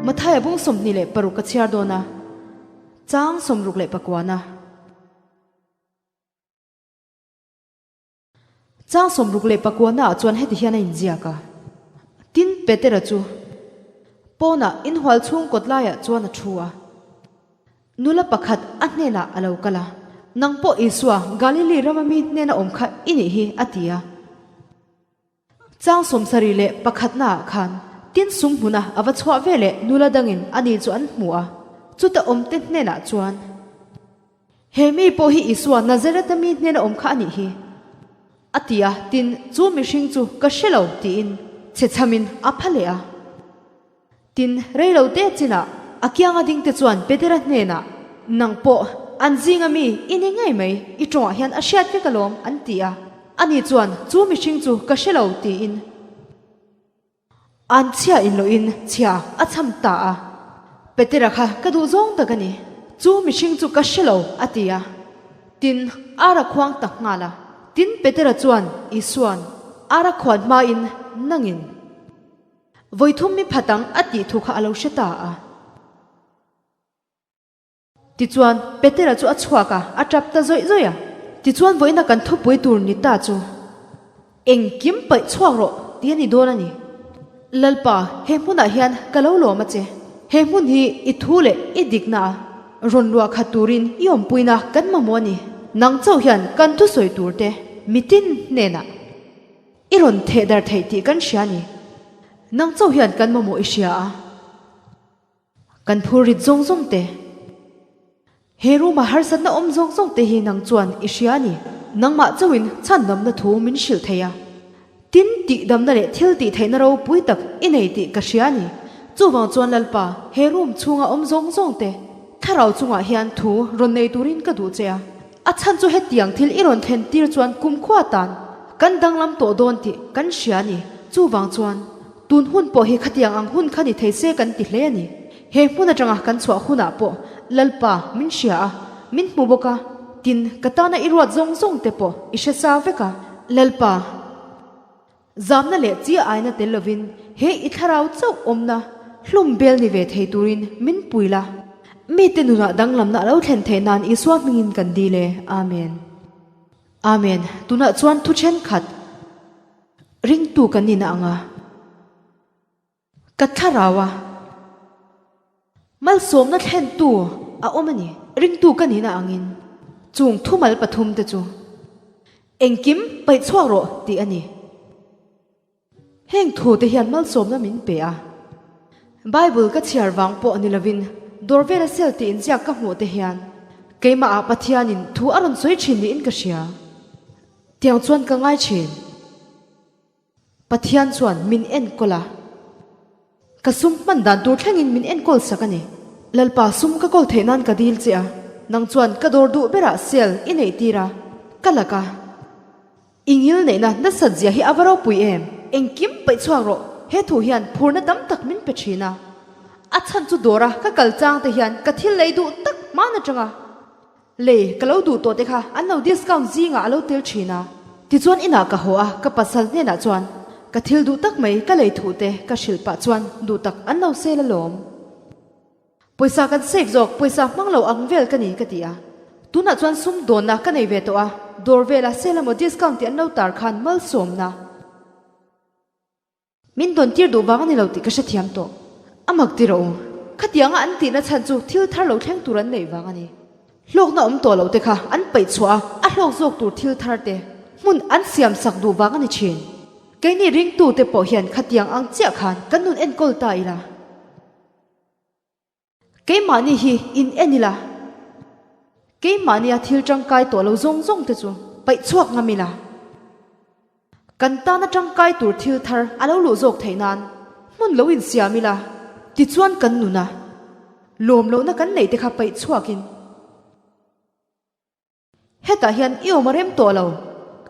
Mathaia bung 26 ka chhiar dawn a, chang 69. Chang 69 ah chuan heti hian a inziak a, Tin, Petera chu pawnah inhual chhung kawt laiah chuan a thu a. Nula pakhat a hnenah a lo kal a, Nang pawh Isua, Galili rama mi hnena awm kha i nih hi, a ti a. Chang 71 naah khan tin sum hmuna a va chhuah ve leh nula dangin ani chu an hmu a, chuta awmte hnenah chuan, He mi pawh hi Isua Nazareth-a mi hnena awm kha a nih hi, a ti a, tin, chu mihring chu ka hre lo, tiin chhechhamin a pha leh a. Tin, rei lo te chinah a kianga dingte chuan Petera hnenah, Nang pawh an zinga mi i ni ngei mai, i tawngah hian a hriat vek alawm, an ti a. Ani chuan, Chu mihring chu ka hre lo, tiin an chhia in lohin chhia a chham ta a. Petera kha ka duh zawng tak a ni, chu mihring chu ka hre lo, a ti a. Tin, ar a khuang tak nghal a. Tin, Petera chuan Isua'n, Ar a khuan hmain nangin. Vawithum mi phat ang a tih thu kha a lo hre ta a. Tichuan, Petera chu a chhuak a, a tap ta zawih zawih a. Tichuan vawiina kan thupui tur ni ta chu, Engkim paih chhuak rawh tih a ni dawn a ni. Lalpa, he hmunah hian ka lo lawm a che. He hmun hi i thu leh i dikna a rawn luah khat turin i awmpuina kan mamawh a ni. Nang chauh hian kan thusawi turte mitin hnenah. I rawn theh dar theih tih kan hria ni. Nang chauh hian kan mamawh i hria a. Kan phur rit zawng zawng te. He room a harsatna awm zawng zawng te hi nang chuan i hria ni. Nangmah chauhin chhandamna thu min hrilh thei a. Tin, tihdamna leh thil tih theihna ropui tak i nei tih ka hria ni. Chuvang chuan Lalpa, he room chhunga awm zawng zawng te thlarau chungah hian thu rawn nei turin ka duh che a. A chhan chu hetiang thil i rawn thlen tir chuan kumkhua tan kan danglam tawh dawn tih kan hria a ni. Chuvang chuan tun hun pawh hi khatiang ang hun kha ni thei se kan ti hle a ni. He hmun atanga kan chhuah hunah pawh Lalpa min hria a, min hmu bawk a, tin ka tana i ruat zawng zawng te pawh i hre sa vek a. Lalpa, zamna leh chi aina tel lovin he i thlarau chauh awmna hlum bel ni ve thei turin min pui la. Mite nunah danglamna a lo thlen theih nan Isua hmingin kan dil e. Amen. Amen. Tunah chuan thu thenkhat ringtu kan nihna anga ka thlarau a malsawmna thlentu a awm a ni. Ringtu ka nihna angin chung thumal pathumte chu engkim paih chhuak rawh tih a ni. Heng thu te hian malsawmna min pe a. Bible ka chhiar vang pawh ni lovin dawr vela sel tih inziak ka hmuh te hian keimah ah Pathianin thu a rawn sawi thin niin ka hria. Tiang chuan ka ngai thin. Pathian chuan min enkawl a. Ka sum hman dan tur thlengin min enkawl sak a ni. Lalpa sum ka kawl theih nan ka dil che a, nang chuan ka dawr duh berah sel i neih tir a, ka lak a. I ngil neihna nasat zia hi a va ropui em? Engkim paih chhuak rawh, he thu hian phurna tam tak min pe thin a. A chhan chu dawra ka kal chang te hian ka thil lei duh tak hman atanga lei ka lo duh tawh te kha an lo discount zingah a lo tel thin a. Tichuan inah ka haw a, ka pasal hnenah chuan ka thil duh tak mai ka lei thuh te ka hrilh pah chuan duh tak an lo sel alawm. Pawisa kan save zawk, pawisa hmang lo ang vel ka ni ka ti a. Tunah chuan sum dawnna ka nei ve tawh a, dawr vela sale emaw discount tih an lo tar khan malsawmna min dawn tir duh vang a ni lo tih ka hrethiam tawh. A mak ti rawh u, khatianga an tihna chhan chu thil thar lo thleng tur an neih vang a ni. Hlawkna awm tawh loh te kha an paih chhuah a, a hlawk zawk tur thil thar te hmun an siam sak duh vang a ni thin. Keini ringtute pawh hian khatiang ang chiah khan kan nun enkawl ta ila. Keimahni hi in en ila, keimahnia thil tangkai tawh lo zawng zawng te chu paih chhuak ngam ila, kan tana tangkai tur thil thar a lo luh zawk theih nan hmun lo insiam ila, tichuan kan nuna lawm lohna kan neih te kha paih chhuakin, Hetah hian i awm a rem tawh lo,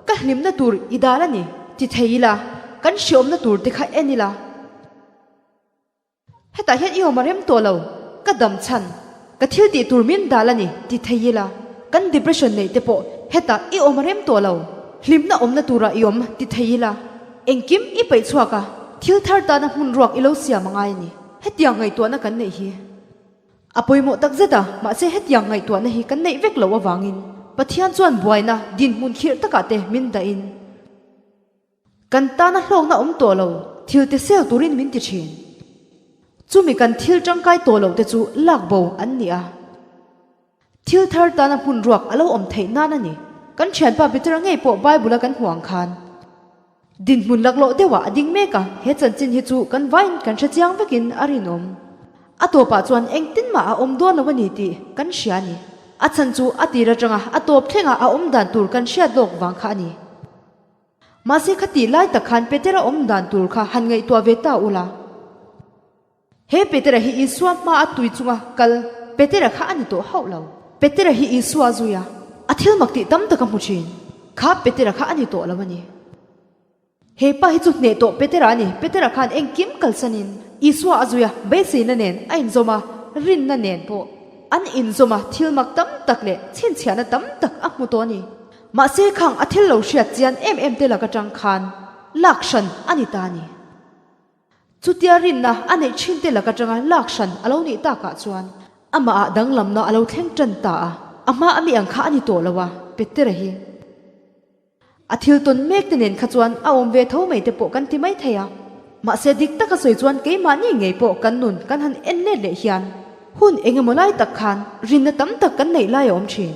ka hlimna tur i dal a ni, ti thei ila, kan hriawmna tur te kha en ila. Hetah hian i awm a rem tawh lo, ka dam chhan, ka thil tih tur min dal a ni, ti thei ila, kan depression neih te pawh hetah i awm a rem tawh lo, hlimna awmna turah i awm, ti thei ila, engkim i peih chhuak a, thil thar tana hmun ruak i lo siam a ngai a ni. Hetiang ngaihtuahna kan neih hi a pawimawh tak zet a, mahse hetiang ngaihtuahna hi kan neih vek loh avangin Pathian chuan buaina dinhmun khirh takah te min dahin kan tana hlawkna awm tawh lo thil te sel turin min ti thin. Chumi kan thil tangkai tawh loh te chu lak bo an ni a. Thil thar tana hmun ruak a lo awm theih nan a ni. Kan thianpa Petera ngei pawh Bible-a kan hmuh ang khan dinhmun laklawh deuhah a ding mek a, he chanchin hi chu kan vaiin kan hre chiang vekin a rinawm. A tawpah chuan engtin mah a awm dawn lo a ni tih kan hria a ni. A chhan chu a tir atanga a tawp thlengah a awm dan tur kan hriat lawk vang kha a ni. Mahse khatih lai tak khan Petera awm dan tur kha han ngaihtuah ve ta ula. He Petera hi Isua hma a tui chunga kal Petera kha a ni tawh hauh lo. Petera hi Isua zui a, a thil mak tih tam tak a hmu thin. Kha Petera kha a ni tawh lo a ni. He pa hi chu hneh tawh Petera a ni. Petera khan engkim kalsanin Isua a zui a, beiseina nen a inzawm a, rinna nen pawh an inzawm a, thil mak tam tak leh chhinchhiahna tam tak a hmu tawh a ni. Mahse khang a thil lo hriat chian em em te lak atang khan lak hran a ni ta a ni. Chutia rinna a neih thin te lak atanga lak hran a lo nih takah chuan amah ah danglamna a lo thleng tan ta a, a hma a mi ang kha a ni tawh lo a, Petera hi a thil tawn mek te nen kha chuan a awm ve tho mai te pawh kan ti mai thei a, mahse dik taka sawi chuan keimahni ngei pawh kan nun kan han en let leh hian hun eng emaw lai tak khan rinna tam tak kan neih lai a awm thin.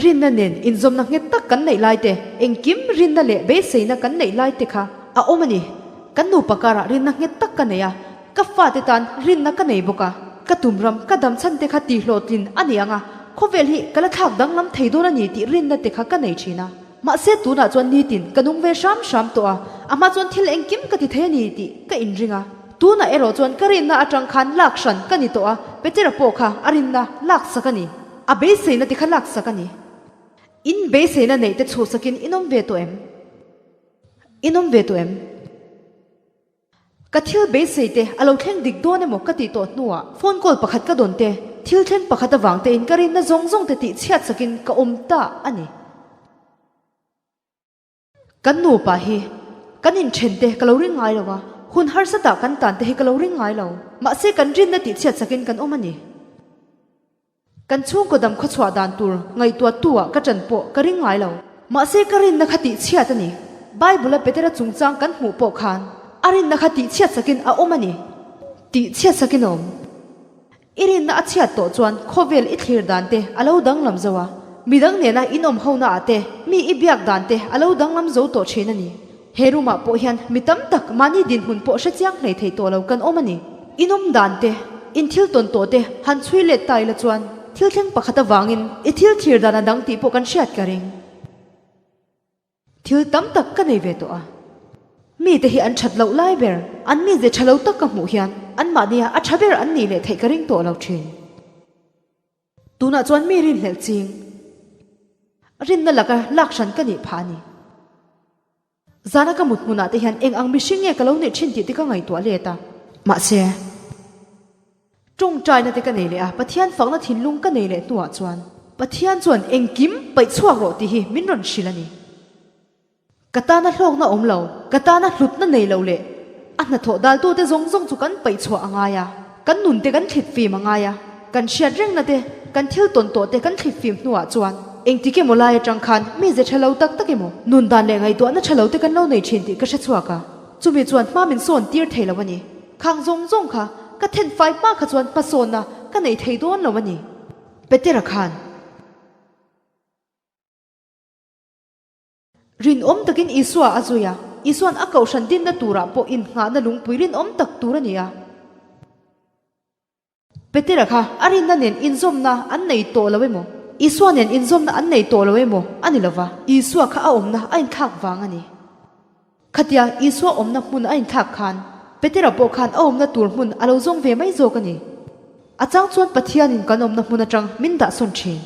Rinna nen inzawmna nghet tak kan neih lai te, engkim rinna leh beiseina kan neih lai te kha a awm a ni. Kan nupa karah rinna nghet tak ka nei a, ka fate tan rinna ka nei bawk a. Ka tumram, ka damchhan te kha tihhlawhtlin a ni ang a, khawvel hi ka la thlak danglam thei dawn a ni tih rinna te kha ka nei thin a. Mahse tunah chuan nitin ka nung ve hram hram tawh a, a hma chuan thil engkim ka ti thei a ni tih ka inring a. Tunah erawh chuan ka rinna atang khan lak hran ka ni tawh a, Petera pawh kha a rinna laksak a ni. A beiseina te kha laksak a ni. In beiseina neih te chhuhsakin in awm ve tawh em? In awm ve tawh em? Ka thil beisei te a lo thleng dik dawn emaw ka tih tawh hnuah phone call pakhat ka dawn te, thil thleng pakhat avang tein ka rinna zawng zawng te tih chhiatsakin ka awm ta a ni. Kan nupa hi kan inthen te ka lo ring ngai lo a, hun harsa tah kan tan te hi ka lo ring ngai lo. Mahse kan rinna tih chhiat sakin kan awm a ni. Kan chhungkaw dam khawchhuah dan tur ngaihtuah tu ah ka ṭan pawh ka ring ngai lo. Mahse ka rinna kha tih chhiat a ni. Bible a Petera chungchang kan hmuh pawh khan a rinna kha tih chhiat sakin a awm a ni. Tih chhiat sakin a awm. I rinna a chhiat tawh chuan khawvel i thlir dan te a lo danglam zo a, midang nena in awm hona ah te mi i biak dan te a lo danglam zo tawh thin a ni. He room ah pawh hian mi tam tak mahni dinhmun pawh hre chiang hlei thei tawh lo kan awm a ni. In awm dan te, in thil tawn tawh te han chhui let ta ila chuan thil thleng pakhat avangin i thil thlir dan a dang tih pawh kan hriat ka ring. Thil tam tak ka nei ve tawh a. Mite hi an that loh lai ber, an mize tha lo tak ka hmuh hian anmahnia a tha ber an nih leh theih ka ring tawh lo thin. Tunah chuan mi rinhlelh ching rinna laka lak hran ka nih phah a ni. Zana ka mut hmunah te hian eng ang mihring nge ka lo nih thin tih te ka ngaihtuah let a. Mahse. Tawngtaina te ka nei leh a, Pathian fakna thinlung ka nei leh hnuah chuan Pathian chuan engkim paih chhuak rawh tih hi min rawn hrilh a ni. Ka tana hlawkna awm lo, ka tana hlutna nei lo leh a hnathawh daltute zawng zawng chu kan paih chhuah a ngai a, kan nunte kan thlit fim a ngai a, kan hriat rengna te, kan thil tawn tawh te kan thlit fim hnuah chuan engtik emaw lai atang khan mize tha lo tak tak emaw, nun dan leh ngaihtuahna tha lo te kan lo nei thin tih ka hre chhuak a, chumi chuan hma min sawn tir thei lo a ni. Khang zawng zawng kha ka then fai hma kha chuan hmasawnna ka nei thei dawn lo a ni. Petera khan rinawm takin Isua a zui a, Isua'n a kohhran dinna turah pawh innghahna lungpui rinawm tak tur a ni a. Petera kha a rinna nen inzawmna an nei tawh lo emaw, Isua nen inzawmna an nei tawh lo emaw a ni lova, Isua kha a awmna a inthlak vang a ni. Khatia Isua awmna hmun a inthlak khan Petera pawh khan a awmna tur hmun a lo zawng ve mai zawk a ni. A chang chuan Pathianin kan awmna hmun atang min dahsawn thin.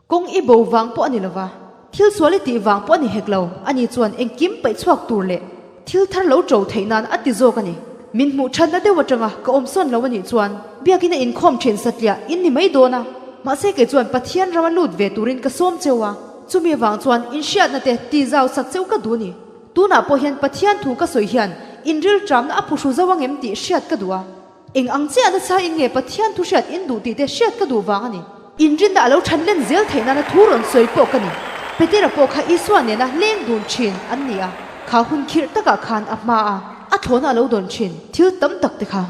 Kawng i bo vang pawh a ni lova, thil sual i tih vang pawh a ni hek lo, ani chuan engkim paih chhuak tur leh thil thar lo ṭo theih nan a ti zawk a ni. Min hmuh ṭhatna deuh aṭanga ka awm sawn lo a nih chuan biakin a inkhawm ṭhin satliah in ni mai dawn a, mahse kei chuan Pathian rama lut ve turin ka sawm cheu a, chumi avang chuan inhriatna te ti zau sak cheu ka duh a ni. Tunah pawh hian Pathian thu ka sawi hian. In rilṭamna a phuhru zo ang em tih hriat ka duh a. Eng ang chiah nasa in nge Pathian thu hriat in duh tih te hriat ka duh vang a ni. Inrinna a lo ṭhan len zel theih nana thu rawn sawi pawh ka ni. Petera pawh kha Isua nena leng dun ṭhin an ni a, kha hun khirh takah khan a hma a, a thlawhna a lo dawn ṭhin thil tam tak te kha.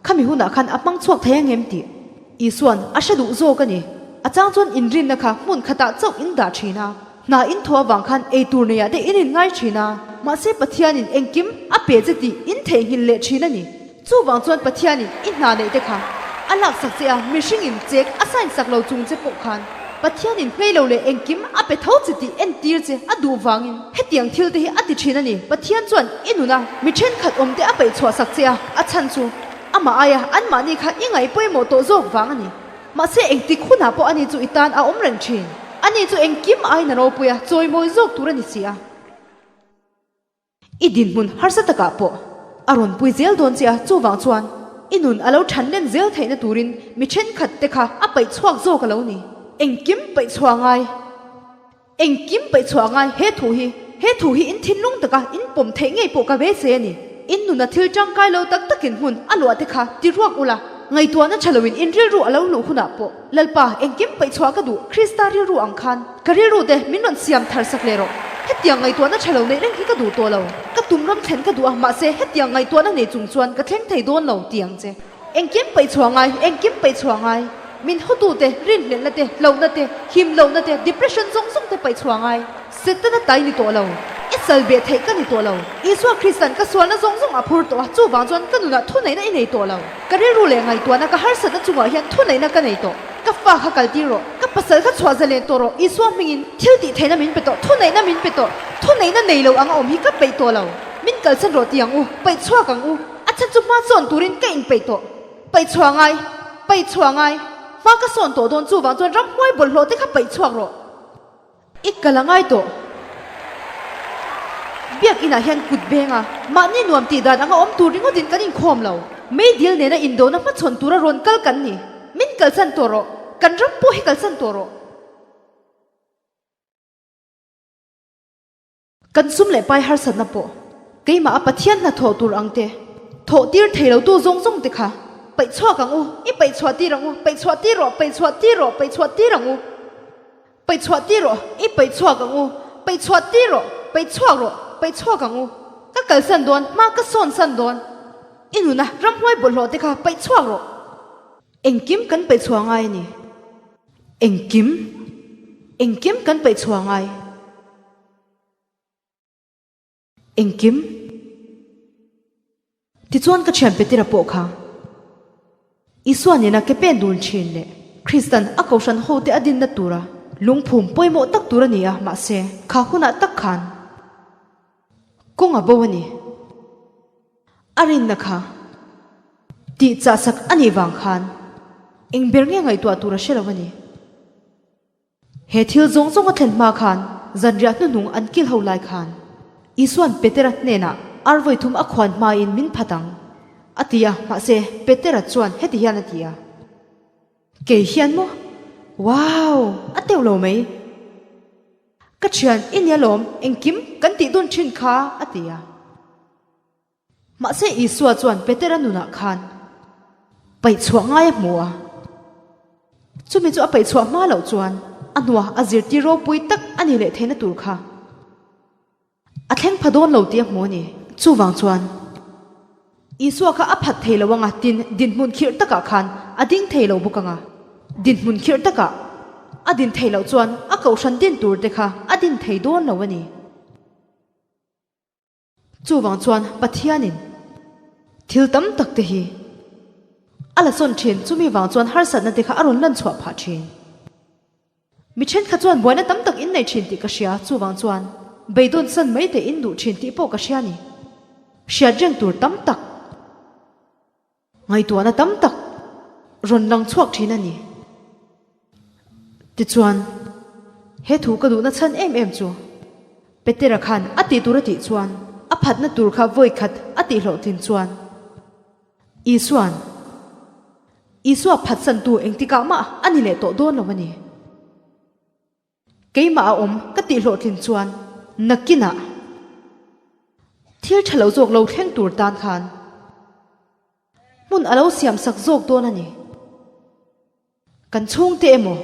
Khami hunah khan a hmang chhuak thei ang em tih Isua'n a hre duh zawk a ni. A chang chuan inrinna kha hmun khatah chauh in dah ṭhin a, hna in thaw avang khan ei tur neiah te in inngai ṭhin a, mahse Pathianin engkim a pe che tih in theihnghilh leh ṭhin a ni. Chuvang chuan Pathianin i hna neih te kha a laksak che a, mihringin chek a sign sak lo chung che pawh khan Pathianin hmei lo leh engkim a pe tho che tih entir che a duh vangin hetiang thil te hi a ti thin a ni. Pathian chuan i nuna mi thenkhat awm te a peih chhuah sak che a, a chhan chu amah aia anmahni kha i ngaih pawimawh tawh zawk vang a ni. Mahse engtik hunah pawh ani chu i tan a awm reng thin. Ani chu engkim aiin a ropui a, chawimawi zawk tur a ni si a. I dinhmun harsa takah pawh a rawn pui zel dawn che a, chuvang chuan i nun a lo than len zel theihna turin mi thenkhat te kha a paih chhuak zawk a lo ni. Engkim paih chhuah ngai, engkim paih chhuah ngai he thu hi, he thu hi in thinlung taka in pawm theih ngei pawh ka beisei a ni. In nuna thil tangkai lo tak takin hmun a luah te kha ti ruak ula, ngaihtuahna tha loin in rilru a lo luh hunah pawh Lalpa, engkim paih chhuah ka duh, Krista rilru ang khan ka rilru te min rawn siam thar sak leh rawh. Hetiang ngaihtuahna tha lo neih reng hi ka duh tawh lo. Ka tum ram thlen ka duh a, mahse hetiang ngaihtuahna nei chung chuan ka thleng thei dawn lo ti ang che. Engkim paih chhuah ngai, engkim paih chhuah ngai. Min hawtute, rinhlelhna te, hlauhna te, him lohna te, depression zawng zawng te paih chhuah ngai. Setana tai ni tawh lo. I sal beh theih ka ni tawh lo. Isua Kristan ka sualna zawng zawng a phur tawh a, chuvang chuan ka nunah thuneihna i nei tawh lo. Ka rilru leh ngaihtuahna ka harsatna chungah hian thuneihna ka nei tawh. Ka fa kha kal tir rawh. Ka pasal kha chhuah zalen tawh rawh. Isua hmingin thil tih theihna min pe tawh, thuneihna min pe tawh. Thuneihna nei lo anga awm hi ka peih tawh lo. Min kalsan rawh ti ang u, paih chhuak ang u. A chhan chu hma sawn turin ka inpeih tawh. Paih chhuah ngai, paih chhuah ngai. Hma ka sawn tawh dawn chuvang chuan ramhuai bawlhhlawh te kha paih chhuak rawh. I kal a ngai tawh. Biakinah hian kut beng a, mahni nuam tih dan anga awm tur ringawtin kan inkhawm lo. Meidil nena indona hmachhawn tura rawn kal kan ni. Min kalsan tawh rawh. Kan ram pawh hi kalsan tawh rawh. Kan sum leh pai harsatna pawh keimah a Pathian hna thawh tur ang te, thawh tir thei lo tu zawng zawng te kha paih chhuak ang u, i paih chhuah tir ang u, paih chhuah tir rawh, paih chhuah tir rawh, paih chhuah tir ang u, paih chhuah tir rawh, i paih chhuak ang u, paih chhuah tir rawh, paih chhuak rawh, paih chhuak ang u, ka kalsan dawn, hma ka sawn san dawn, i nuna ramhuai bawlhhlawh te kha paih chhuak rawh. Engkim kan paih chhuah ngai a ni. Engkim, engkim kan paih chhuah ngai. Engkim. Tichuan ka thian Petera pawh kha Isua nena ke pen dun thin leh Kristan a kohhran hote a dinna tura lungphum pawimawh tak tur a ni a, mahse kha hunah tak khan kawng a bo a ni. A rinna kha tih chahsak a nih vang khan eng ber nge ngaihtuah tur a hre lo a ni. He thil zawng zawng a thlen hma khan zanriah hnuhnung an kil ho lai khan Isua'n Petera hnenah ar vawi thum a khuan hmain min phat ang a ti a, mahse Petera chuan heti hian a ti a, Kei hian maw? Wow! A teuh lo mai. Ka thian i nia lawm, engkim kan tih dun thin kha a ti a. Mahse Isua chuan Petera nunah khan paih chhuah ngai a hmu a. Chumi chu a paih chhuah hma loh chuan a hnuah a zirtir ropui tak a ni leh theihna tur kha a thleng pha dawn lo tih a hmu a ni. Chuvang chuan Isua kha a phat thei lo anga tin dinhmun khirh takah khan a ding thei lo bawk anga. Dinhmun khirh takah a din thei loh chuan a kohhran din tur te kha a din thei dawn lo a ni. Chuvang chuan Pathianin thil tam tak te hi a la sawn thin, chumi vang chuan harsatna te kha a rawn lan chhuah phah thin. Mi thenkhat chuan buaina tam tak in nei thin tih ka hria, chuvang chuan beidawn san mai te in duh thin tih pawh ka hria ni. Hriat reng tur tam tak. Ngaihtuahna tam tak rawn lang chhuak thin a ni. Tichuan, he thu ka duhna chhan em em chu Petera khan a tih tur a tih chuan a phatna tur kha vawi khat a tih hlawhtlin chuan Isua'n Isua phatsantu engtikah mah a ni leh tawh dawn lo a ni. Keimah a awm ka tih hlawhtlin chuan nakinah. Thil tha lo zawk lo thleng tur tan khan hmun a lo siam sak zawk dawn a ni. Kan chhungte emaw,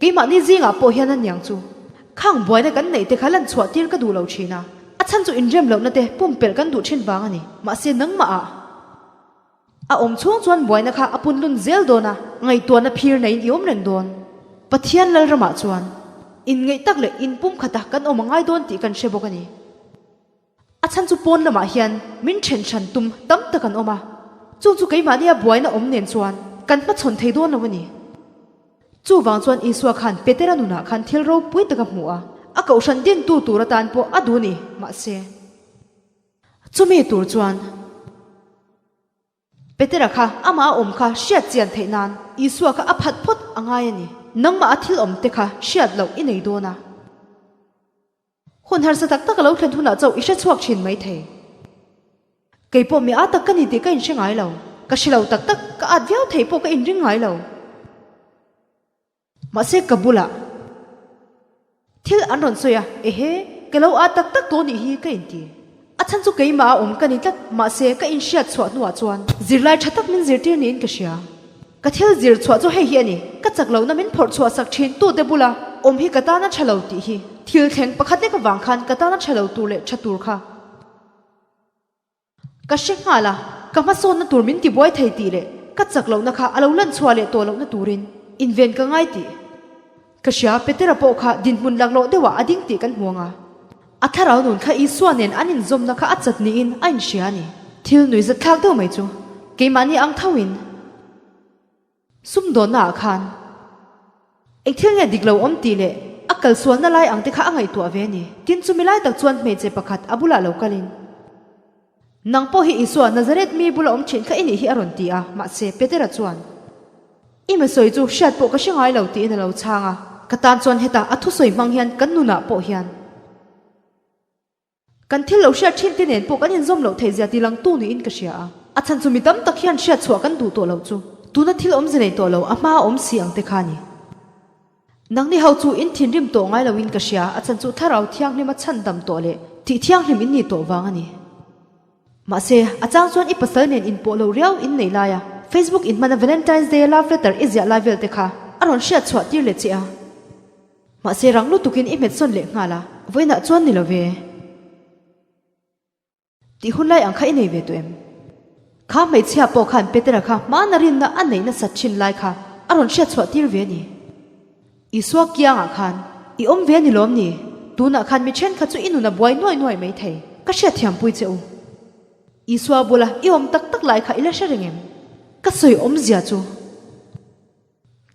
keimahni zingah pawh hian a niang chu khang buaina kan neih te kha lan chhuah tir ka duh lo thin a, a chhan chu inrem lohna te pumpelh kan duh thin vang a ni. Mahse nangmah ah a awm chhung chuan buaina kha a punlun zel dawn a, ngaihtuahna phir neiin i awm reng dawn. Pathian Lalramah chuan inngeih tak leh inpumkhata kan awm a ngai dawn tih kan hre bawk a ni. A chhan chu pawn lamah hian min then hran tum tam tak an awm a, chung chu keimahnia buaina awm nen chuan kan hmachhawn thei dawn lo a ni. Chuvang chuan Isua khan Petera nunah khan thil ropui tak a hmu a, a kohhran dintu tur atan pawh a duh a ni, mahse, chumi tur chuan Petera kha amah a awm kha hriat chian theih nan Isua kha a phat phawt a ngai a ni. Nangmah a thil awm te kha hriat loh i nei dawn a. Hun harsa tak tak a lo thlen hunah chauh i hre chhuak thin mai thei. Kei pawh mi â tak ka ni tih ka inhre ngai lo. Ka hre lo tak tak, ka ât viau thei pawh ka inring ngai lo. Mahse ka bulah thil an rawn sawi a, ehe, ka lo ât tak tak tawh nih hi ka inti. A chhan chu keimah a awm ka ni tlat, mahse ka inhriat chhuah hnuah chuan zirlai tha tak min zirtir niin ka hria. Ka thil zir chhuah chu hei hi a ni, ka chak lohna min phawrh chhuah sak thin tute bula awm hi ka tana tha lo tih hi. Thil thleng pakhat lek avang khan ka tana tha lo tur leh tha tur kha ka hre nghal a, ka hmasawnna tur min tibuai thei tih leh ka chak lohna kha a lo lan chhuah leh tawh lohna turin inven ka ngai tih Ka hria, Petera pawh kha dinhmun laklawh deuhah a ding tih kan hmu ang a. A thlarau nun kha Isua nen an inzawmna kha a chat niin a inhria a ni. Thil nuihzat thlak deuh mai chu keimahni ang thoin sumdawnnaah khan eng thil nge dik lo awm tih leh a kalsualna lai ang te kha a ngaihtuah ve a ni. Tin, chumi lai tak chuan hmeichhe pakhat a bulah lo kalin, Nang pawh hi Isua, Nazareth mi bula awm thin kha i nih hi a rawn ti a, mahse Petera chuan, I mi sawi chu hriat pawh ka hre ngai lo tiin a lo chhang a. Ka tan chuan heta a thusawi hmang hian kan nunah pawh hian kan thil lo hriat thin te nen pawh kan inzawm loh theih zia ti langtu niin ka hria a. A chhan chu mi tam tak hian hriat chhuah kan duh tawh loh chu tuna thil awmze nei tawh lo a hma a awm si ang te kha a ni. Nangni ho chu in thinrim tawh ngai loin ka hria, a chhan chu Thlarau Thianghlima chhandam tawh leh tih thianghlim in nih tawh vang a ni. Mahse, a chang chuan i pasal nen inpawh lo riau in nei lai a, Facebook in hmana Valentine's Day love letter i ziah lai vel te kha a rawn hriat chhuah tir leh che a. Mahse, rang lutukin i hmet sawn leh nghal a, vawiinah chuan ni lo ve. Tih hun lai ang kha i nei ve tawh em? Kha hmeichhia pawh khan Petera kha hmana rinna a neih nasat thin lai kha a rawn hriat chhuah tir ve a ni. Isua kiangah khan i awm ve a ni lawm ni? Tunah khan mi thenkhat chu i nun a buai nuai nuai mai thei. Ka hriatthiampui che u. Isua bula i awm tak tak lai kha i la hre reng em? Ka sawi awmzia chu.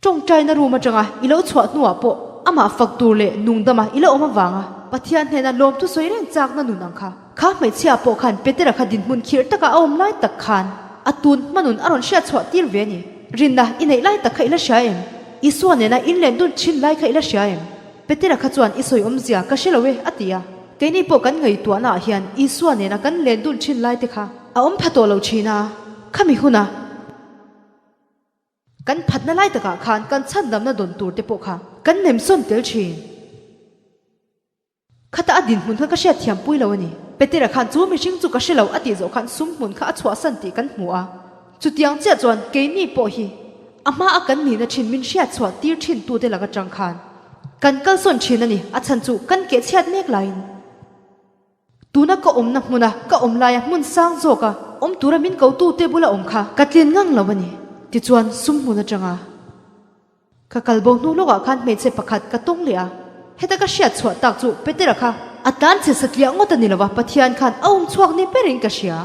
Tawngtaina room atanga i lo chhuah hnuah pawh amah fak tur leh nungdama i la awm avanga Pathian hnena lawmthu sawi reng chakna nun ang kha. Kha hmeichhia pawh khan Petera kha dinhmun khirh taka a awm lai tak khan a tun hma nun a rawn hriat chhuah tir ve a ni. Rinna i neih lai tak kha i la hria em? Isua nena in len dun thin lai kha i la hria em? Petera kha chuan i sawi awmzia ka hre lo e a ti a. Keini pawh kan ngaihtuahna ah hian Isua nena kan len dun thin lai te kha a awm pha tawh lo thin a, khami huna. Kan phatna lai takah khan kan chhandamna dawn tur te pawh kha kan nemsawn tel thin. Khata a dinhmun kha ka hriat thiam pui lo a ni. Petera khan chu mihring chu ka hre lo a tih zawh khan sum hmun kha a chhuahsan tih kan hmu a. Chutiang chiah chuan keini pawh hi a hma a kan nihna thin min hriat chhuah tir thin tute lak atang khan kan kalsawn thin a ni. A chhan chu kan kehchhiat mek laiin. Tuna ka awmna hmuna ka awm laia hmun sang zawka awm tura min kotute bula awm kha ka tlin ngang lo a ni. Tichuan sum hmun atanga ka kal bo hnu lawkah khan hmeichhe pakhat ka tawng leh a, heta ka hriat chhuah tak chu Petera kha a tlan chhe satliah ngawt a ni lova, Pathian khan a um chhuak ni berin ka hria.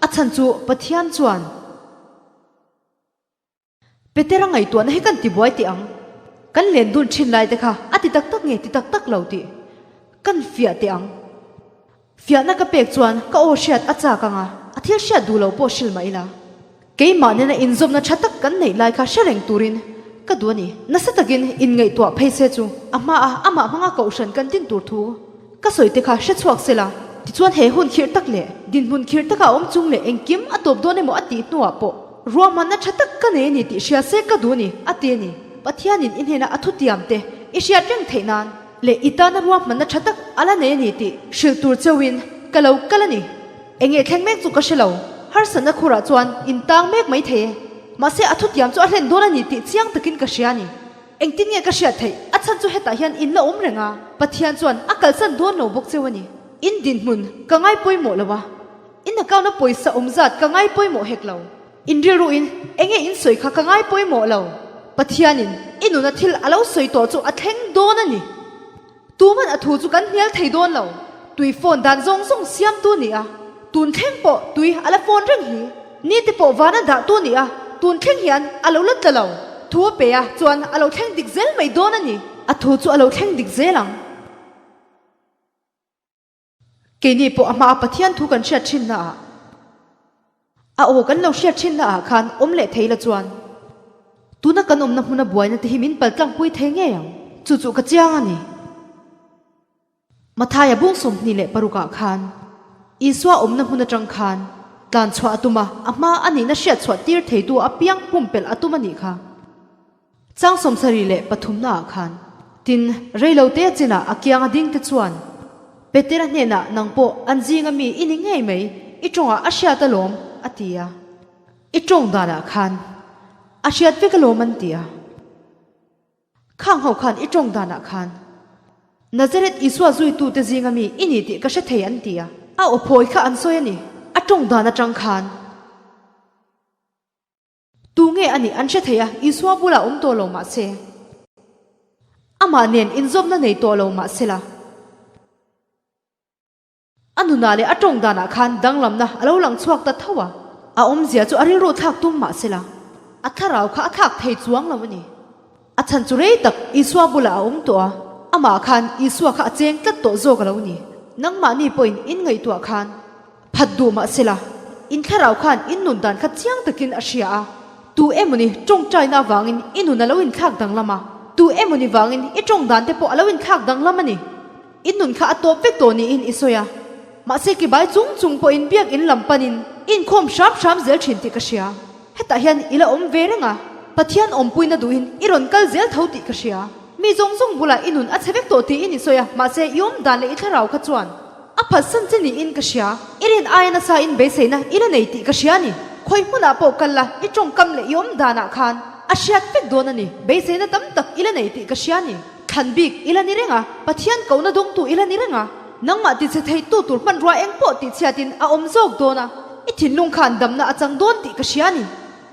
A chhan chu Pathian chuan. Petera ngaihtuahna hi kan tibuai teh ang. Kan len dun thin lai te kha a ti tak tak nge ti tak tak lo tih kan fiah teh ang. Fiahna ka pek chuan ka aw hriat a chak ang a, a thil hriat duh lo pawh hrilh mah ila. Keimah nena inzawmna tha tak kan neih lai kha hre reng turin ka duh a ni. Nasa takin inngaihtuah phei se chu a hmaah amah hmanga kohhran kan din tur thu Ka sawi te kha hre chhuak se la, tichuan he hun khirh tak leh dinhmun khirh taka awm chung leh engkim a tawp dawn emaw a tih hnuah pawh ruahmanna tha tak ka nei a ni tih hria se ka duh a ni, a ti a ni. Pathianin i hnena a thutiam te i hriat reng theih nan leh i tana ruahmanna tha tak a la nei a ni tih hrilh tur cheuhin. ka lo kal a ni. Enge thleng mek chu ka hre lo, harsatna khurah chuan in tang mek mai thei e. Mahse a thutiam chu a hlen dawn a ni tih chiang takin ka hria a ni. Engtin nge ka hriat theih? A chhan chu hetah hian in la awm reng a, Pathian chuan a kalsan dawn lo bawk cheu a ni. In dinhmun ka ngai pawimawh lo a, in account a pawisa awm zat ka ngai pawimawh hek lo. In rilruin enge in sawi kha ka ngai pawimawh lo. Pathianin i nuna thil a lo sawi tawh chu a thleng dawn a ni. Tuman a thu chu kan hnial thei dawn lo. Tui phone dan zawng zawng siamtu ni a, tun thleng pawh tui a la phone reng hi. Ni te pawh van a dahtu ni a, tun thleng hian a lo la tla lo. Thu a pe a, chuan a lo thleng dik zel mai dawn a ni. A thu chu a lo thleng dik zel ang. Keini pawh a hmaa Pathian thu kan hriat thinna ah, a aw kan lo hriat thinna ah khan awm leh thei la chuan tuna kan awmna hmuna buaina te hi min paltlangpui thei ngei ang. Chu chu ka chiang a ni. Mathaia bung 26 ah khan Isua awmna hmun atang khan tlan chhuah a tum a, a hma a nihna hriat chhuah tir theitu apiang pumpelh a tum a nih kha. Chang 73 naah khan, tin, reilote a chinah a kianga dingte chuan, Petera hnenah nang pawh an zinga mi i ni ngei mai, i tawngah a hriat alawm, a ti a. I tawng danah khan a hriat vek alawm an ti a. Khang ho khan i tawng danah khan Nazareth Isua zuitute zinga mi i ni tih ka hre thei an ti a. A aw phawi kha an sawi a ni, a tawng dan atang khan. Tu nge a nih an hre thei a, Isua bulah awm tawh lo mah se, amah nen inzawmna nei tawh lo mah se la, a nunah leh a tawng danah khan danglamna a lo lang chhuak ta tho a, a awmzia chu a rilru thlak tum mah se la, a thlarau kha a thlak thei chuang lo a ni. A chhan chu rei tak Isua bulah a awm tawh a, amah khan Isua kha a cheng tlat tawh zawk a lo ni. Nangmahni pawhin in ngaihtuah khan phat duh mah sela, in thlarau khan in nun dan kha chiang takin a hria a, tu emawni tawngtaina avangin i nun a lo inthlak danglam a, tu emawni vangin i tawng dan te pawh a lo inthlak danglam a ni. In nun kha a tawp vek tawh niin i sawi a, mahse kibai chung chung pawhin biakinn lam panin i inkhawm hram hram zel thin tih ka hria. Hetah hian i la awm ve reng a, Pathian awmpuina duhin i rawn kal zel tho tih ka hria. Mi zawng zawng bulah i nun a chhe vek tawh tiin i sawi a, mahse i awm dan leh i thlarau kha chuan a phatsan che niin ka hria. I rin aia nasa in beiseina i la nei tih ka hria a ni. Khawi hmunah pawh kal la, i tawngkam leh i awm danah khan a hriat vek dawn a ni. Beiseina tam tak i la nei tih ka hria a ni. Thlan bik i la ni reng a, Pathian kohna dawngtu i la ni reng a, nangmah tichhe theitu tur hmanrua eng pawh tihchhiatin a awm zawk dawn a, i thinlung khan damna a chang dawn tih ka hria a ni.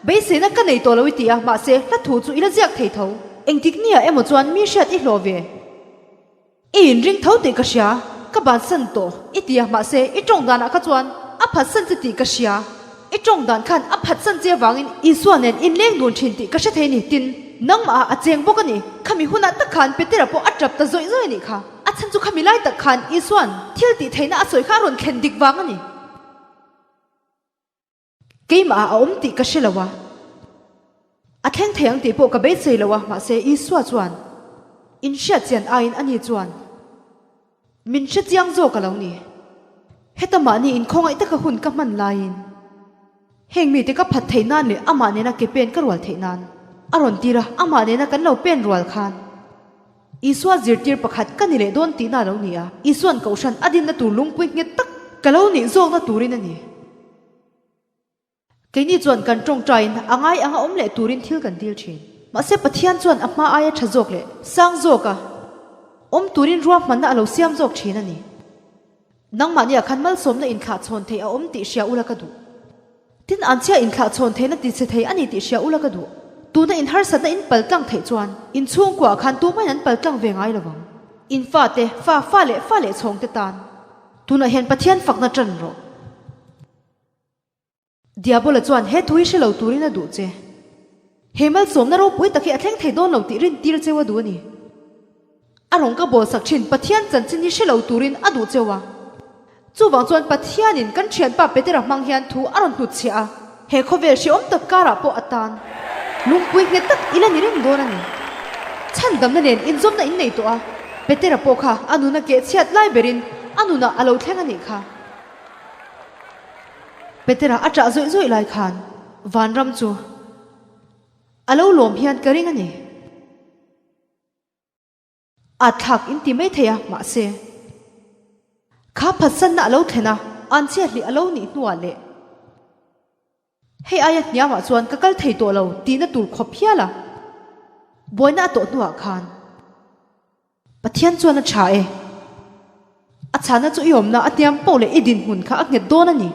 Beiseina ka nei tawh lo i ti a, mahse hla thu chu i la ziak thei tho. Engtik nia emaw chuan mi hriat i hlawh ve. I inring tho tih ka hria, ka bansan tawh i ti a, mahse i tawng danah kha chuan a phatsan che tih ka hria. I tawng dan khan a phatsan che avangin Isua nen inleng dun thin tih ka hre thei ni, tin, nangmah ah a cheng bawk a ni. Khami hunah tak khan Petera pawh a tap ta zawih zawih a nih kha. A chhan chu khami lai tak khan Isua'n thil tih theihna a sawi kha a rawn thlen dik vang a ni. Keimah ah a awm tih ka hre lo a, a thleng thei ang tih pawh ka beisei lo a, mahse Isua chuan inhriat chian aiin ani chuan Min hre chiang zawk a lo ni. Heta mahni inkhawngaih taka hun ka hman laiin heng mite ka phat theih nan leh amah nena ke pen ka rual theih nan a rawn tir a, amah nena kan lo pen rual khan Isua zirtir pakhat ka ni leh dawn tihna a lo ni a, Isua'n kohhran a dinna tur lungpui nghet tak ka lo nih zawkna turin a ni. Keini chuan kan tawngtaiin a ngai anga awm leh turin thil kan dil thin. Mahse Pathian chuan a hma aia tha zawk leh sang zawka awm turin ruahmanna a lo siam zawk thin a ni. Nangmahniah khan malsawmna inthlahchhawn theih a awm tih hria ula ka duh. Tin, anchhia inthlahchhawn theihna tichhe thei a ni tih hria ula ka duh. Tuna in harsatna in paltlang theih chuan in chhungkuaah khan tumahin an paltlang ve ngai lovang. In fate, fa, fa leh fa leh chhawngte tan tunah hian Pathian fakna tan rawh. Diabola chuan he thu hi hre lo turin a duh che. He malsawmna ropui tak hi a thleng thei dawn lo tih rintir cheu a duh a ni. A rawng ka bawlsak thin Pathian chanchin hi hre lo turin a duh cheu a. Chuvang chuan Pathianin kan thianpa Petera hmang hian thu a rawn hnutchhiah a, he khawvel hrehawm tak karah pawh a tan lungpui nghet tak i la ni reng dawn a ni. Chhandamna nen inzawmna in nei tawh a, Petera pawh kha a nuna kehchhiat lai berin a nunah a lo thleng a nih kha. Petera a ṭah zawih zawih lai khan vanram chu a lo lawm hian ka ring a ni. A thlak in ti mai thei a, mahse. Kha phatsanna a lo thlen a, an chhiathlih a lo nih hnuah leh hei aia hniamah chuan ka kal thei tawh lo tihna tur khawp hial a buaina a tawh hnuah khan Pathian chuan a tha e. A chhana chu i awmna a hniam poh leh i dinhmun kha a nghet dawn a ni.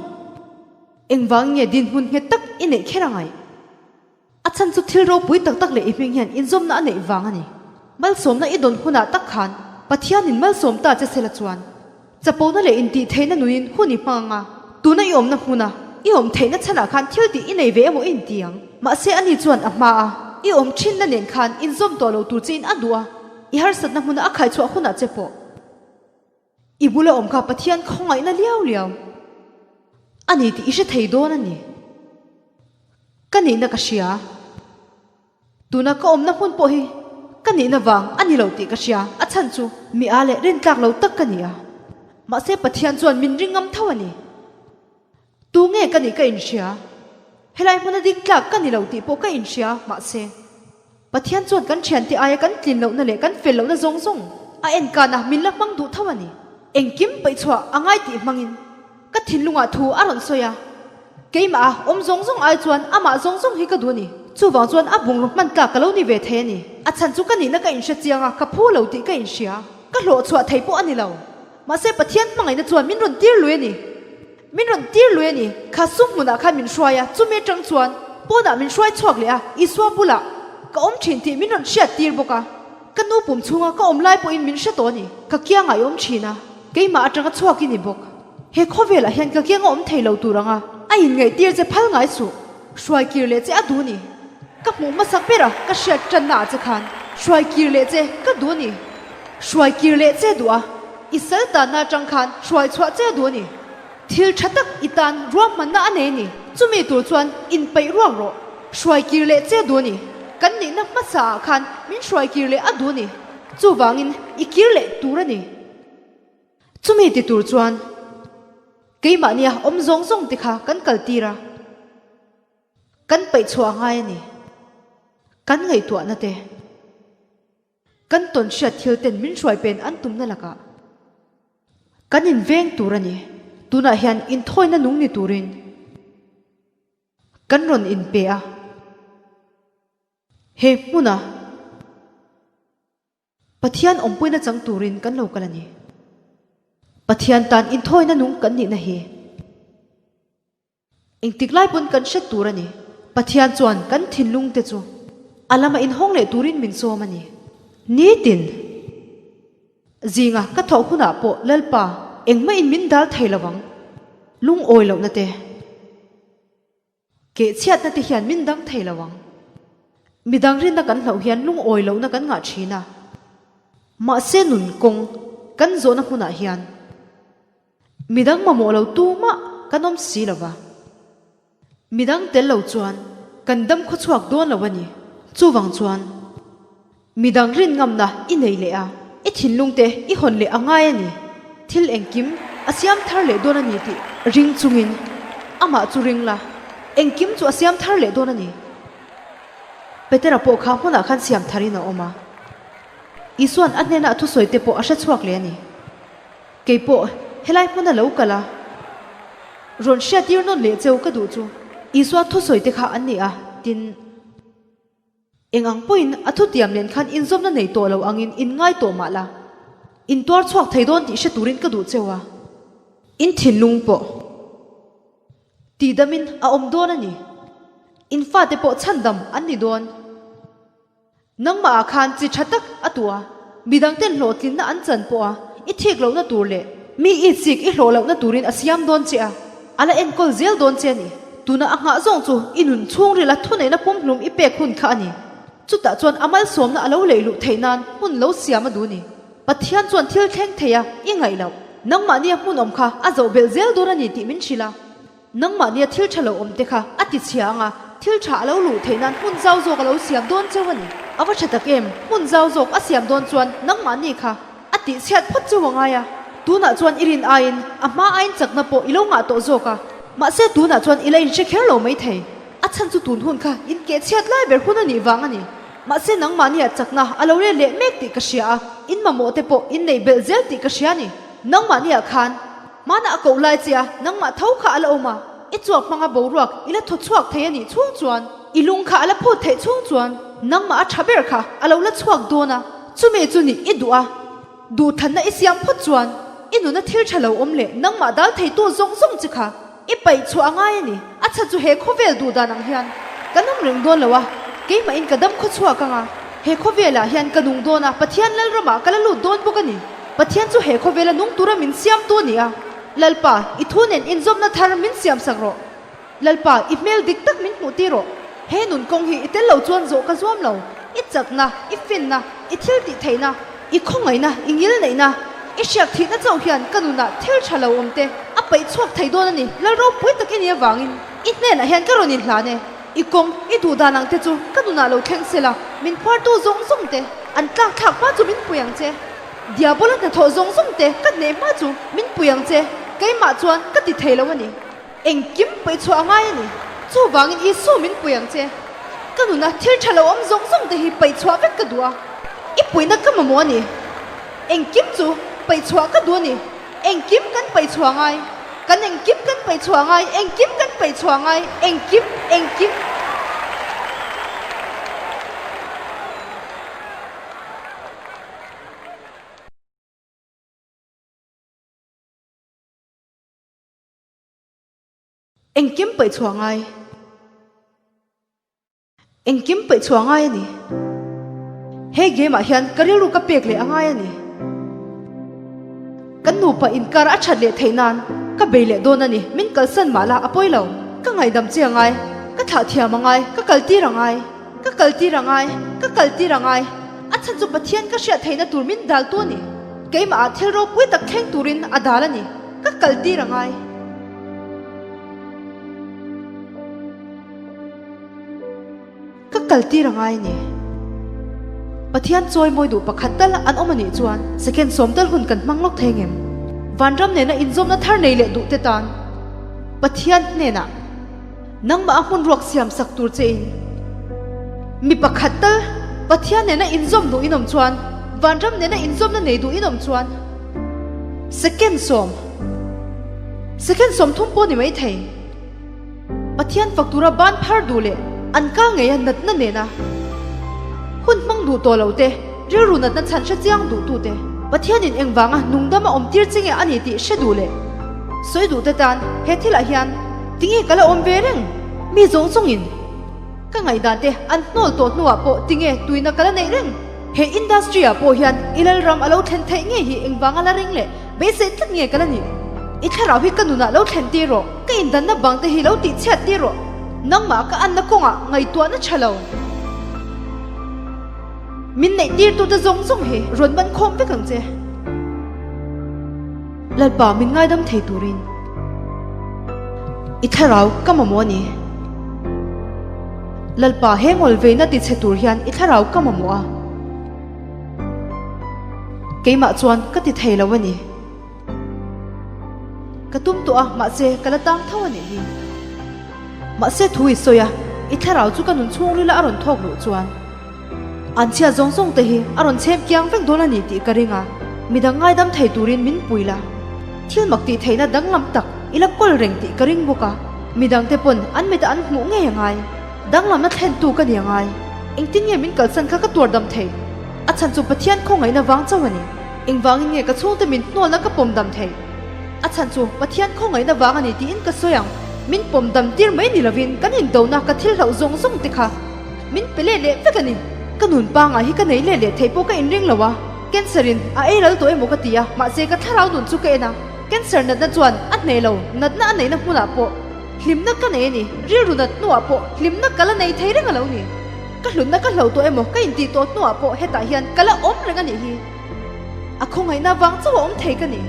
Engvang nge dinhmun nghet tak i neih kher a ngaih? A chhan chu thil ropui tak tak leh i hming hian inzawmna a neih vang a ni. Malsawmna i dawn hunah tak khan Pathianin malsawm ta che sela chuan chapona leh intihtheihna nunin hun i hmang ang a, tuna i awmna hmuna i awm theihna chhanah khan thil tih i nei ve emaw i inti ang. Mahse ani chuan a hma a i awm thinna nen khan inzawm tawh lo tur chein a duh a, i harsatna hmuna a khaichhuah hunah che pawh I bula awm kha Pathian khawngaihna liau liau a ni tih i hre thei dawn a ni. Ka nihna ka hria. Tuna ka awmna hmun pawh hi ka nihna vang a ni lo tih ka hria. A chhan chu mi a leh rintlak lo tak ka ni a. Mahse Pathian chuan min ring ngam tho a ni. Tu nge ka nih ka inhria? Helai hmuna ding tlak ka ni lo tih pawh ka inhria, mahse, Pathian chuan kan thiante aia kan tlin lohna leh kan fel lohna zawng zawng a enkan a, min la hmang duh tho a ni. Engkim paihchhuah a ngai tih hmangin ka thinlungah thu a rawn sawi a, keimah a awm zawng zawng ai chuan amah zawng zawng hi ka duh a ni. Chuvang chuan a bungraw hman tlak ka lo ni ve thei a ni. A chhan chu ka nihna ka inhre chiang a, ka phu lo tih ka inhria. Ka hlawhchhuah thei pawh a ni lo. Mahse Pathian hmangaihna chuan min rawn tir lui a ni. Min rawn tir lui a ni. Kha sum hmunah khan min hruai a, chumi atang chuan pawnah min hruai chhuak leh a, Isua bulah ka awm thin tih min rawn hriat tir bawk a. Ka nu pum chhunga ka awm lai pawhin min hre tawh a ni. Ka kiangah i awm thin a, keimah atanga chhuak i ni bawk. He khawvelah hian ka kianga awm thei lo tur anga a inngaihtir che phal ngai suh. Hruai kir leh che a duh a ni. Ka hmuh hmasak ber a, ka hriat tanna ah che khan hruai kir leh che ka duh a ni. Hruai kir leh che duh a, i sal tanna atang khan hruai chhuah che duh a ni. Thil tha tak i tan ruahmanna a nei a ni. Chumi tur chuan inpeih ruak rawh. Hruai kir leh che duh a ni. Kan nihna hmasa ah khan min hruai kir leh a duh a ni. Chuvangin i kir leh tur a ni. Chumi ti tur chuan keimahnia awm zawng zawng te kha kan kal tir a. Kan peih chhuah ngai a ni. Kan ngaihtuahna te, kan tawn hriat thil ten min hruai pen an tumna lakah kan inveng tur a ni. Tunah hian inthawina nung ni turin kan rawn inpe a. He hmuna Pathian awmpuina chang turin kan lo kal a ni. Pathian tan inthawina nung kan nihna hi. Engtik lai pawn kan hret tur a ni. Pathian chuan kan thinlung te chu a lama inhawng leh turin min sawm a ni. Nitin zinga ka thawh hunah pawh Lalpa engmah in min dal thei lo ang. Lungawi lohna te, kehchhiatna te hian min dang thei lo ang. Midang rinna kan hlauh hian lungawi lohna kan ngah thin a. Mahse nun kawng kan zawhna hmunah hian Midang mamawh lo tumah kan awm si lo va. Midang tel lo chuan kan dam khawchhuak dawn lo a ni. Chuvang chuan midang rin ngamna i nei leh a, i thinlung te i hawn leh a ngai a ni. Thil engkim a siam thar leh dawn a ni tih ring chungin amah chu ring la, engkim chu a siam thar leh dawn a ni. Petera pawh kha hmunah khan siam tharin a awm a. Isua'n a hnena a thusawi te pawh a hre chhuak leh a ni. Kei pawh helai hmuna lo kal a, rawn hriattir nawn leh cheu ka duh chu Isua thusawi te kha an ni a, tin, eng ang pawhin a thutiam nen khan inzawmna nei tawh lo angin in ngai tawh mah la, in tuar chhuak thei dawn tih hre turin ka duh cheu a, in thinlung pawh tihdamin a awm dawn a ni, in fate pawh chhandam an ni dawn. Nangmah ah khan chi tha tak a tuah, midangten hlawhtlinna an chan pawh a i thik lohna tur leh mi i chik i hlawh lohna turin a siam dawn che a, a la enkawl zel dawn che a ni. Tuna a nghah zawng chu i nun chhungrila thuneihna pumhlum i pek hun kha a ni. Chutah chuan a malsawmna a lo leih luh theih nan hmun lo siam a duh ni. Pathian chuan thil thleng thei a i ngaih loh. Nangmahnia hmun awm kha a zoh belh zel dawn a ni tih min hrilh a. Nangmahnia thil tha lo awm te kha a ti chhia ang a, thil tha a lo luh theih nan hmun zau zawk a lo siam dawn cheu a ni. A va tha tak em? Hmun zau zawk a siam dawn chuan nangmahni kha a tih chhiat phawt cheu a ngai a. Tunah chuan i rin aiin a hma aiin chakna pawh i lo ngah tawh zawk a. Mahse tunah chuan i la inhre kher lo maithei. A chhan chu tun hun kha in keh chhiat lai ber hun a nih vang a ni. Mahse nangmahnia chakna a lo let leh mek tih ka hria a, in mamawh te pawh in neih belh zel tih ka hria a ni. Nangmahnia khan. Hmanah a koh lai che a, nangmah tho kha a la awm a, i chuak hmanga boruak i la thaw chhuak thei a nih chhung chuan, i lung kha a la phut theih chhung chuan nangmah a tha ber kha a lo la chhuak dawn a, chumi chu nih i duh a, duhthanna i siam phawt chuan i nuna thil tha lo awm leh nangmah dal theitu zawng zawng che kha I paih chhuah a ngai a ni. A chhan chu he khawvel duh dan ang hian kan awm reng dawn lo a, keimahin ka dam khaw chhuak ang a, he khawvelah hian ka nung dawn a, Pathian Lalramah ka la lut dawn bawk a ni. Pathian chu he khawvela nung tura min siamtu a ni a. Lalpa, i thu nen inzawmna thar min siamsak rawh. Lalpa, i hmel dik tak min hmuh tir rawh. He nun kawng hi i tel lo chuan zawh ka zuam lo. I chakna, i finna, i thil tih theihna, i khawngaihna, i ngil neihna, i hriak thihna chauh hian ka nunah thil tha lo awm te a paih chhuak thei dawn a ni. Lal ropui tak i nih avangin i hnenah hian ka rawn inhlan e. I kawng, i duh dan ang te chu ka nunah lo thleng se la, min phuartu zawng zawng te an tlak thlak hma chu min pui ang che. Diabola hnathawh zawng zawng te ka hneh hma chu min pui ang che. Keimah chuan ka ti thei lo a ni. Engkim paih chhuah a ngai a ni. Chuvangin Isu min pui ang che. Ka nuna thil tha lo awm zawng zawng te hi paih chhuah vek ka duh a. I puihna ka mamawh a ni. Engkim chu paih chhuah ka duh a ni. Engkim kan paih chhuah ngai. Kan engkim kan paih chhuah ngai. Engkim kan paih chhuah ngai. Engkim, engkim. Engkim paih chhuah ngai. Engkim paih chhuah ngai a ni. He game ah hian ka rilru ka pek leh a ngai a ni. Kan nupa inkar a that leh theih nan ka bei leh dawn a ni. Min kalsan mah la a pawi lo. Ka ngaihdam chi a ngai. Ka thlah thiam a ngai. Ka kal tir a ngai. Ka kal tir a ngai. Ka kal tir a ngai. A chhan chu Pathian ka hriat theihna tur min dal tu a ni. Keimah ah thil ropui tak thleng turin a dal a ni. Ka kal tir a ngai. Ka kal tir a ngai a ni. Pathian chawi mawi duh pakhat tal an awm a nih chuan second sawm tal hun kan hmang lawk thei ngem? Vanram nena inzawmna thar nei leh duh te tan Pathian hnenah nangmah a hmun ruak siam sak tur che in mi pakhat tal Pathian nena inzawm duh in awm chuan Vanram nena inzawmna nei duh in awm chuan Second sawm Second 30 pawh ni mai thei. Pathian fak tura ban phar duh leh an ka ngei a natna nena hun hmang duh tawh lo te, rilru natna chhan hre chiang duh tu te, Pathianin engvanga nungdama awm tir chi nge a ni tih hre duh leh sawi duh te tan he thilah hian tinge ka la awm ve reng? Mi zawng zawngin ka ngaihdan te an hnawl tawh hnuah pawh tinge tuina ka la neih reng? He industry ah pawh hian i lalram a lo thlen theih ngei hi engvanga la ring leh beisei tlat nge ka la nih? I thlarau hi ka nunah lo thlen tir rawh, ka indanna bang te hi lo tih chhiat tir rawh, nangmah ka anna kawngah ngaihtuahna tha lo. Min neih tir tute zawng zawng hi rawn man khawm vek ang che. Lalpa min ngaidam thei turin i thlarau ka mamawh a ni. Lalpa he ngawl veina ti chhe tur hian i thlarau ka mamawh a. Keimah chuan ka ti thei lo a ni. Ka tum tawh a, mahse ka la tang tho a nih hi. Mahse thu i sawi a, i thlarau chu ka nun chhungrila a rawn thawk luh chuan. An chhia zawng zawng te hi a rawn chhem kiang vek dawn a ni tih ka ring a, midang ngaidam thei turin min pui la. Thil mak tih theihna danglam tak i la kawl reng tih ka ring bawk a, midang te pawn an mita an hmuh ngei a ngai. Danglamna thlentu ka ni a ngai. Engtin nge min kalsan kha ka tuar dam thei? A chhan chu Pathian khawngaihna vang chauh a ni. Engvangin nge ka chhungte min hnawlna ka pawm dam thei? A chhan chu Pathian khawngaihna vang a ni tiin ka sawi ang. Min pawm dam tir mai ni lovin kan indona ka thil hlauh zawng zawng te kha Min pe leh leh vek a ni. Ka nun pangai hi ka nei leh leh theih pawh ka inring lo a, cancer in a ei ral tawh emaw ka ti a, mahse ka thlarau nun chu ka en a, cancer natna chuan a hneh lo, natna a neihna hmunah pawh hlimna ka nei a ni, rilru nat hnuah pawh hlimna ka la nei thei reng a lo ni. Ka hlutna ka hlo tawh emaw ka intih tawh hnuah pawh hetah hian ka la awm reng a nih hi. A khawngaihna vang chauh a awm thei ka ni.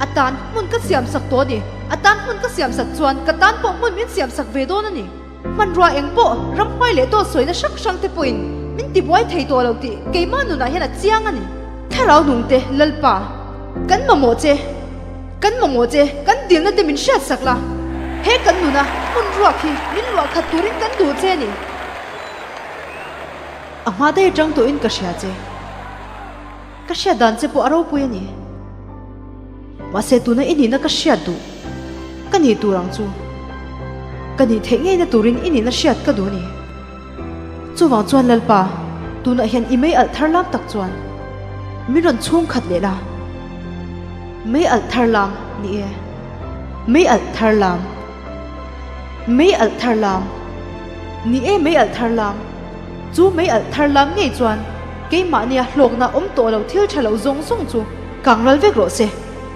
A tan hmun ka siamsak tawh a ni, a tan hmun ka siamsak chuan ka tan pawh hmun min siamsak ve dawn a ni. Hmanrua eng pawh ramhnuai leh dawt sawina hrang hrang te pawhin min tibuai thei tawh lo tih keimah nunah hian a chiang a ni. Thlarau nungte Lalpa, kan mamawh che, kan mamawh che, kan dilna te min hriatsak la, he kan nuna hmun ruak hi min luah khat turin kan duh che a ni. A hma daih atang tawhin ka hria che. Ka hriat dan che pawh a ropui a ni. Mahse tuna i nihna ka hriat duh. Ka nih tur ang chu. Ka nih theih ngeina turin i nihna hriat ka duh a ni. Chuvang chuan Lalpa, tunah hian i mei alh thar lam tak chuan min rawn chhung khat leh la. Mei alh thar lam ni e. Mei alh thar lam. Mei alh thar lam. Ni e mei alh thar lam. Chu mei alh thar lam ngei chuan keimahnia hlawkna awm tawh lo thil tha lo zawng zawng chu kang ral vek rawh se.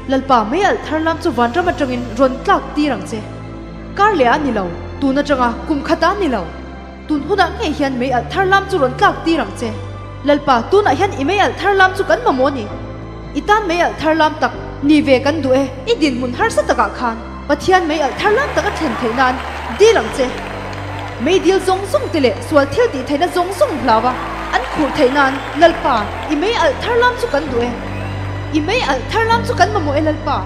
Lalpa mei alh thar lam chu vanram atangin rawn tlak tir ang che. Kar leh a ni lo, tun atanga kum khat a ni lo. Tun hunah ngei hian mei alh thar lam chu rawn tlak tir ang che. Lalpa, tunah hian i mei alh thar lam chu kan mamawh a ni. I tan mei alh thar lam tak ni ve kan duh e, i dinhmun harsa takah khan Pathian mei alh thar lam tak a thlen theih nan dil ang che. Mei dil zawng zawng te leh sual thil tih theihna zawng zawng hlau a, an khurh theih nan Lalpa, i mei alh thar lam chu kan duh e. I mei alh thar lam chu kan mamawh e Lalpa.